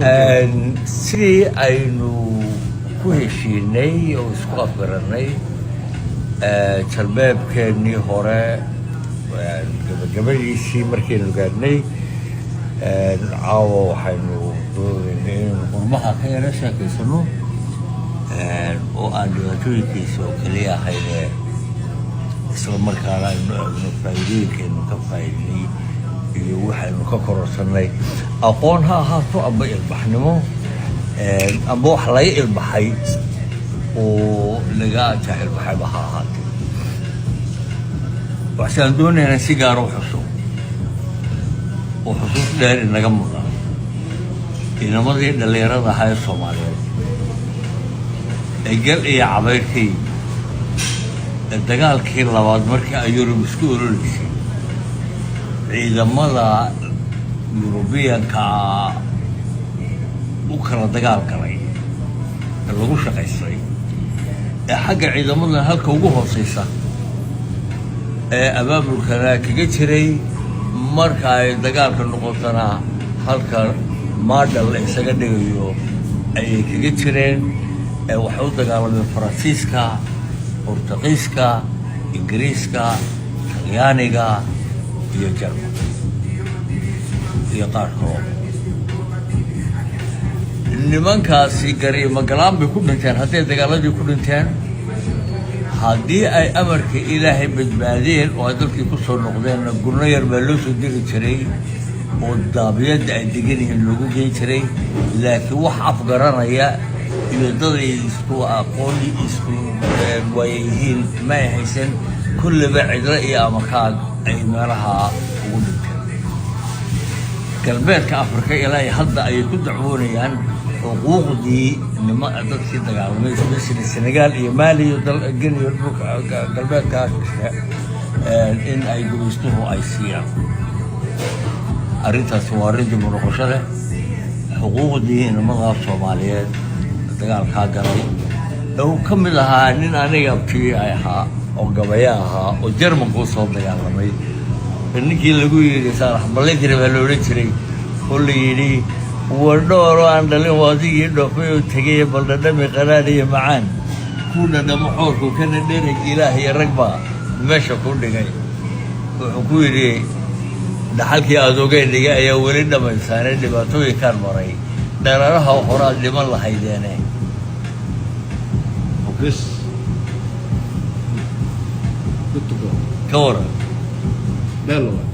Sidii aynu ku heshiinay oo isku afgarannay jalbeebkeennii hore gabagabadiisii markaynu gaadhnay, caawa waxaynu doonaynay inaynu qurbaha ka yara sheekaysano oo aan dhibaatooyinkiisa oo keliya ahayne, isla markaana aynu eegno faa'iidooyinkaynu ka faa'iidnay iyo waxaynu ka kororsanay, aqoon ha ahaato amba ilbaxnimo amba wax laga ilbaxay oo laga jaahilbaxayba ha ahaatee. Waxsaan doonaynaa si gaara u xuso oo xusuus dheer inaga mudan inamadii dhallinyarada ahaa ee Soomaaliyeed ee gal iyo cabayrkii ee dagaalkii labaad markii ay Yurub isku ololeysay ciidamada Yurubiyanka u kala dagaal galay ee lagu shaqaystay, ee xagga ciidamada halka ugu hooseysa ee abaabulkana kaga jiray, marka ay dagaalka noqotona halka maadhal la isaga dhigayo ayay kaga jireen. Ee waxay u dagaalameen Faransiiska, Bortuqiiska, Ingiriiska, Talyaaniga iyo Jarmal iyo qaar kaloo. Nimankaasi gariimo galaan bay ku dhinteen hadday dagaaladii ku dhinteen. Haddii ay amarka Ilaahay badbaadeen oo ay dalkii ku soo noqdeenna, gurno yar baa loo soo diri jiray oo daabiyadda ay degan yihiin loogu geyn jiray, laakiin wax afgaranaya iyo dad ay isku aqoon isku waaya yihiin ma ay haysan. Kullaba cidlo iyo amakaag ay meelaha ugu dhinteen. Galbeedka Afrika ilaa iyo hadda ayay ku dacwoonayaan xuquuqdii nima dadkii dagaalamay, especially Senegal iyo Mali iyo Geniyo, dhulka galbeedka Afrika, in ay gumaystuhu ay siiyaan. Arrintaasi waa arrin dib u noqosho leh. Xuquuqdii inamadaas Soomaaliyeed dagaalkaa galay ee uu ka mid ahaa nin aniga abtigii ay ahaa oo gabaya ahaa oo Jarmanku u soo dagaalamay, ninkii lagu yidhi Saalax Balledire baa la odhan jiray, oo la yidhi: "Wardhooro aan dhalin waadigii dhoofay oo tegay, bal dhadhami qaraar iyo macaan kuu dhadhamo xoorku kana dhereg, Ilaah iyo rag baa meesha ku dhigay." Wuxuu ku yidhi: "Dhaxalkii adoogay dhigay ayaa weli dhammaysaanay, dhibaatooyinkaan maray dhalaraha horaad dhiman lahaydeene." Bes. Good to go. Ka waran? Beel waay.